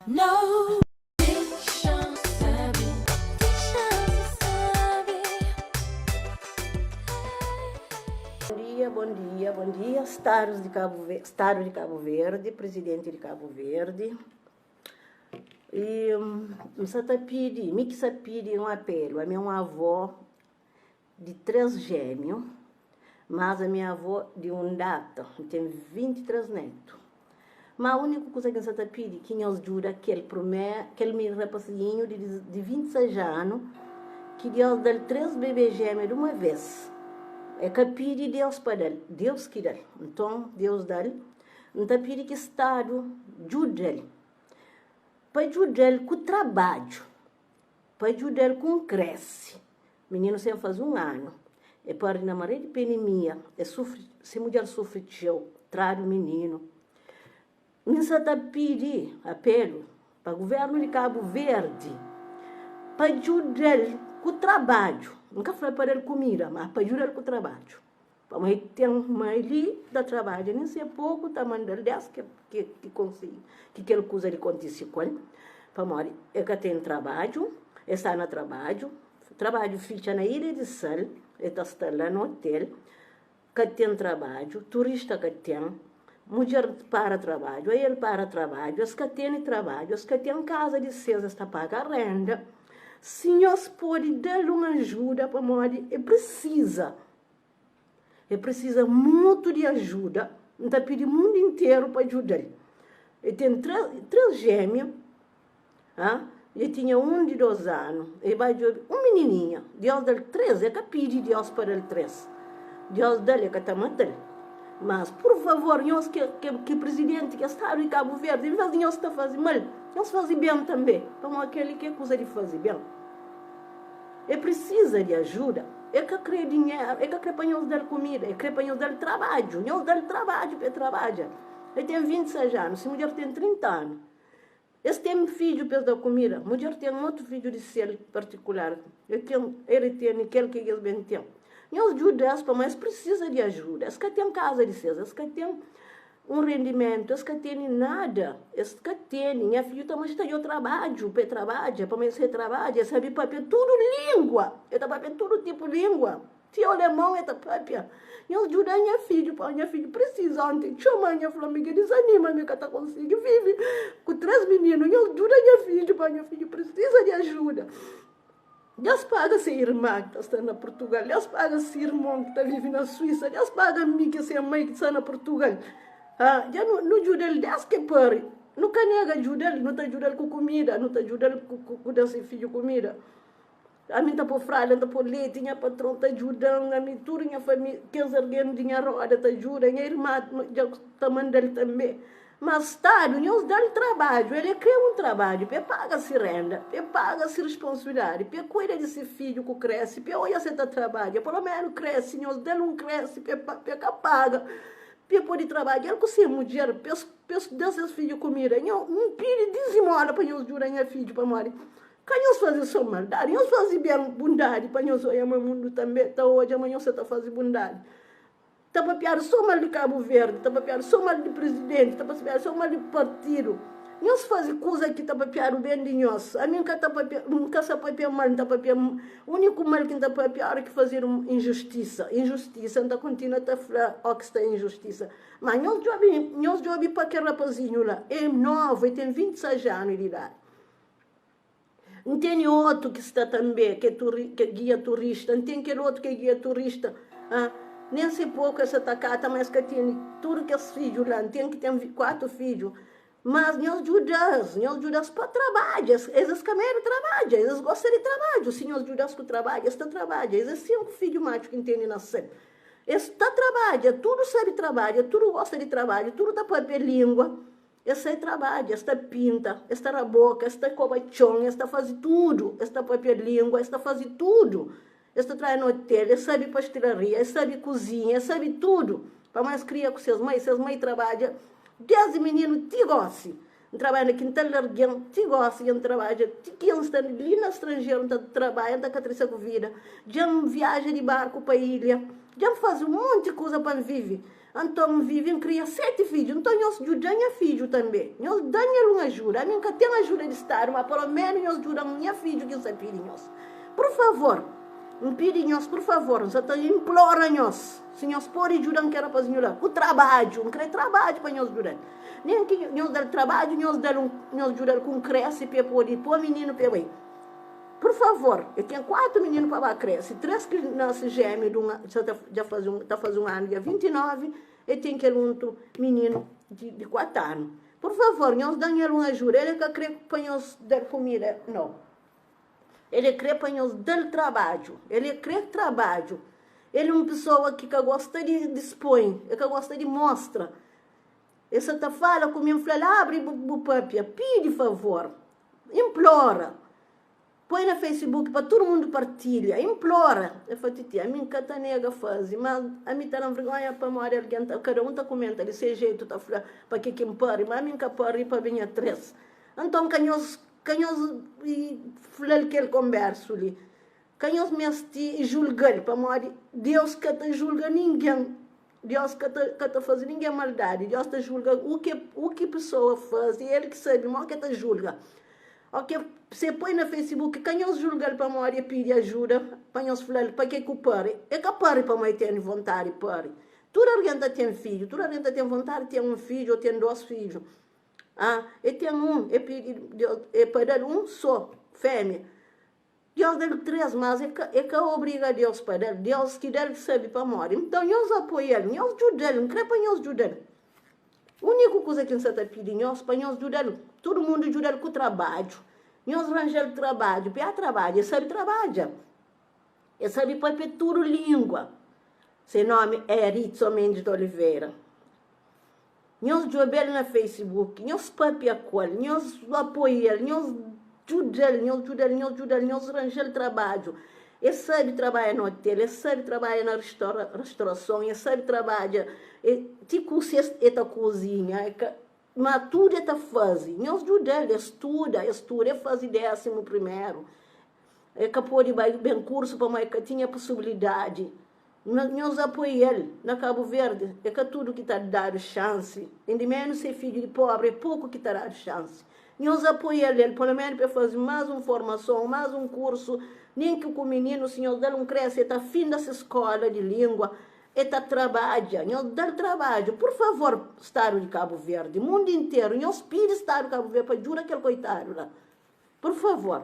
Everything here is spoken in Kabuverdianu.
No. Dexa-m sabe, dexa-m sabe. Bon dia, bon dia, bon dia, Stadus di Kabu Ver, Stadu di Kabu Verdi, Prizidenti di Kabu Verdi. I N sa ta pidi, mi ki sa pidi un apelu, ami é un avó di 3 jémiu, mas ami é avó di un data, N ten 23 netu. Má úniku kuza ki N sa ta pidi ki nhos djuda kel prumé, kel mi rapasinhu di di 26 anu ki Deus da-l 3 bebê jémia di uma vês. É ka pidi Deus pa da-l, Deus ki da-l. Nton, Deus da-l. N ta pidi ki Stadu djuda-l, pa djuda-l ku trabadju, pa djuda-l ku un krese. Mininu sen faze un anu, e perde na maré di penemia, e sufri, se mudjer sufri txeu, tradu mininu. Mi N sa ta pidi apelu pa guvernu di Kabu Verdi pa djuda-l ku trabadju, N ka fla pa da-l kumida, ma pa djuda-l ku trabadju. Pamodi ten mai li ta trabadja nin si é poku ta manda-l des ki ki konsigi ki kel kuza li kontise ku el pamodi e ka ten trabadju e sta na trabadju trabadju fitxa na ilha di sal e ta sta la na otel ka ten trabadju turista ka ten mudjer para trabadju ael para trabadju es ka tene trabadju es ka ten kaza di ses es ta paga renda si nhos pode da-l un ajuda pamodi e prisiza. E prisiza mutu di ajuda. N ta pidi mundu interu pa djuda-l. E ten 3 jémia, ha? E tinha un di 2 anu. E bai djobe un minininha. Deus da-l 3. E ka pidi Deus pa da-l 3. Deus da-l, e ka ta mata-l. Mas, pur favor, nhos ki ki prizidenti, ki stadu di Kabu Verdi, envês di nhos ta faze mal, nhos faze ben tanbe. Pamodi kel-li ki é kuza di faze ben. E prisiza di ajuda. E ka kre dinheru, e ka kre pa nhos da-l kumida, e kre pa nhos da-l trabadju. Nhos da-l trabadju pa e trabadja. E ten 26 anu, si mudjer ten 30 anu. Es ten fidju pa es da kumida. Mudjer ten otu fidju di sel partikular. E ten, el e tene kel ki es ben ten. Nhos djuda-s pamodi es prisiza di ajuda. Es ka ten kaza di ses, es ka ten un rendimentu, es ka tene nada, es ka tene. Nha fidju ta meste djo trabadju pa e trabadja, pamodi si e trabadja e sabe papia tudu lingua, e ta papia tudu tipu lingua, ti alemon e ta papia. Nhos djuda nha fidju, pamodi nha fidju prisiza. Onti txoma nha fla mi ki dizanima, mi ka ta konsigi vive ku 3 mininu. Nhos djuda nha fidju, pamodi nha fidju prisiza di ajuda. Deus paga se irma ki ta sta na Purtugal, Deus paga se irmon ki ta vive na Suísa, Deus paga mi ki é se mai ki sta na Purtugal. Ah, dja nu, nu djuda-l des ki pari. Nu ka nega djuda-l, nu ta djuda-l ku kumida, nu ta djuda-l ku, ku, ku da se fidju kumida. Ami N ta pô fralda, N ta pô leti, nha patron ta djuda-m, ami tudu nha família, kes algen di nha roda ta djuda, nha irma dja ta manda-l tanbe. Mas Stadu, nhos da-l trabadju, el é kre un trabadju pa e paga si renda, pa e paga si risponsibilidadi, pa e kuida di si fidju ku krese, pa e odja si e ta trabadja, pelo menu krese, nhos da-l un krese pa e pa e ka paga, pa e pode trabadja, el ku si mudjer, pa es pa es da ses fidju kumida. Nho, N pidi dizimola pa nhos djuda nha fidju, pamodi ka nhos faze so maldadi, nhos faze ben, bundadi, pa nhos odja ma mundu tanbe ta odja ma nhos sa ta faze bundadi. Ta papiadu so mal di Kabu Verdi, ta papiadu so mal di prizidenti, ta papiadu so mal di partidu. Nhos fazi kuza ki ta papiadu ben di nhos. Ami N ka ta papia, N ka sa papia mal, N ta papia uniku mal ki N ta papia ora ki fazedu injustisa. Injustisa, N ta kontinua ta fla o ki sta injustisa. Ma nhos djobi, nhos djobi pa kel rapazinhu la, e novu, e ten 26 anu di idadi. N tene otu ki sta tanbe, ki é gia turista, N ten kel otu ki é gia turista, ah, nen se poku es sa ta kata, ma es ka tene tudu kes fidju la, N ten ki ten 4 fidju, mas nhos djuda-s, nhos djuda-s pa trabadja, es es ka medu trabadja, es es gosta di trabadju, si nhos djuda-s ku trabadja, es ta trabadja, es é 5 fidju matxu ki N tene na sel, es ta trabadja, tudu sabe trabadja, tudu gosta di trabadju, tudu ta papia lingua. Es sai trabadja, es ta pinta, es ta raboka, es ta koba txon, es ta faze tudu, es ta papia lingua, es ta faze tudu. Es ta trabadja na otel, es sabe pastelaria, es sabe kuzinha, es sabe tudu. Pamodi es kria ku ses mai, ses mai trabadja desdi mininu ti gosi. N trabadja na kintal di algen ti gosi, dja N trabadja ti ki N sta li na stranjeru, N ta trabadja, N ta katrisa ku vida. Dja N viaja di barku pa ilha, dja N faze un monti kuza pa N vive. Anton N vive, N kria seti fidju. Nton nhos djuda nha fidju tanbe. Nhos da-m el un ajuda. Ami N ka ten ajuda di Stadu, má paloménu nhos djuda-m nha fidju ki N sta pidi nhos. Pur favor, N pidi nhos, pur favor, N sta ta inplora nhos, si nhos pode djuda-m kel rapazinhu la ku trabadju. N krê trabadju pa nhos djuda-l. Nen ki nhos da-l trabadju, nhos da-l un, nhos djuda-l ku un krese pa e pode pô mininu pa e bai. Pur favor, eu ten 4 mininu pa ba krese, 3 ki nase jémiu di un sa ta dja faze un ta faze un anu dia 29, e ten kel untu mininu di di 4 anu. Pur favor, nhos dan el un ajuda, el e ka kre pa nhos dal kumida, no. El e kre pa nhos dal trabadju, el e kre trabadju. El e un pesoa ki ka gosta di di spoi, e ka gosta di mostra. E sa ta fala ku mi, N fla-l, abri bu bu papia, pidi favor. Implora. Poi na Facebook pa tudu mundu partilha. Implora. El fla, Titia, ami N ka ta nega faze, ma ami ta da-m vergonha pamodi algen ta, kada un ta kumenta di se jetu, ta fla pa ke ki N pari, ma ami N ka pari pa binha 3. Anton ka nhos, ka nhos fla-l kel konbersu li. Ka nhos meste julga-l, pamodi Deus ka ta julga ningen. Deus ka ta, ka ta faze ningen maldadi. Deus ta julga u ke, u ki pesoa faze, el ki sabe mo ke ta julga. O ke se poi na Facebook, ka nhos julga-l pamodi e pidi ajuda, pa nhos fla-l pa ke ku pari. E ka pari pamodi e tene vontadi pari. Tudu algen ta ten fidju, tudu algen ta ten vontadi ten un fidju o ten dos fidju. Ah, e ten un, e pidi Deus, e pa da-l un so femia. Deus da-l 3, mas e ka e ka obriga Deus pa da-l, Deus ki da-l sabe pamodi. Nton nhos apoia-l, nhos djuda-l, N kre pa nhos djuda-l. Uniku kuza ki N sa ta pidi nhos, pa nhos djuda-l, tudu mundu djuda-l ku trabadju. Nhos ranja-l trabadju, pia trabadja, e sabe trabadja, e sabe papia tudu lingua. Se nomi é Ritson Mendes de Oliveira. Nhos djobe-l na Facebook, nhos papia ku el, nhos apoia-l, nhos djuda-l, nhos djuda-l, nhos djuda-l, nhos ranja-l trabadju. El sabe trabadja na otel, el sabe trabadja na restaurason, el sabe trabadja, ti ku se el ta kuzinha, el ka, ma tudu el ta faze. Nhos djuda-l, el studa, el studa, el faze désimu primeru. El ka pode bai ben kursu pamodi el ka tinha posibilidadi. Nhos apoia-l na Kabu Verdi é ka tudu ki ta dadu xansi, indi menus se fidju di pobri é poku ki ta dadu xansi. Nhos apoia-l el pelo menu pa el fazi mas un formason, mas un kursu, nin ki ku mininu si nhos da-l un krese el ta finda se skola di lingua, el ta trabadja. Nhos da-l trabadju pur favor stadu di Kabu Verdi, mundu interu nhos pidi stadu di Kabu Verdi pa djuda kel koitadu la. Pur favor.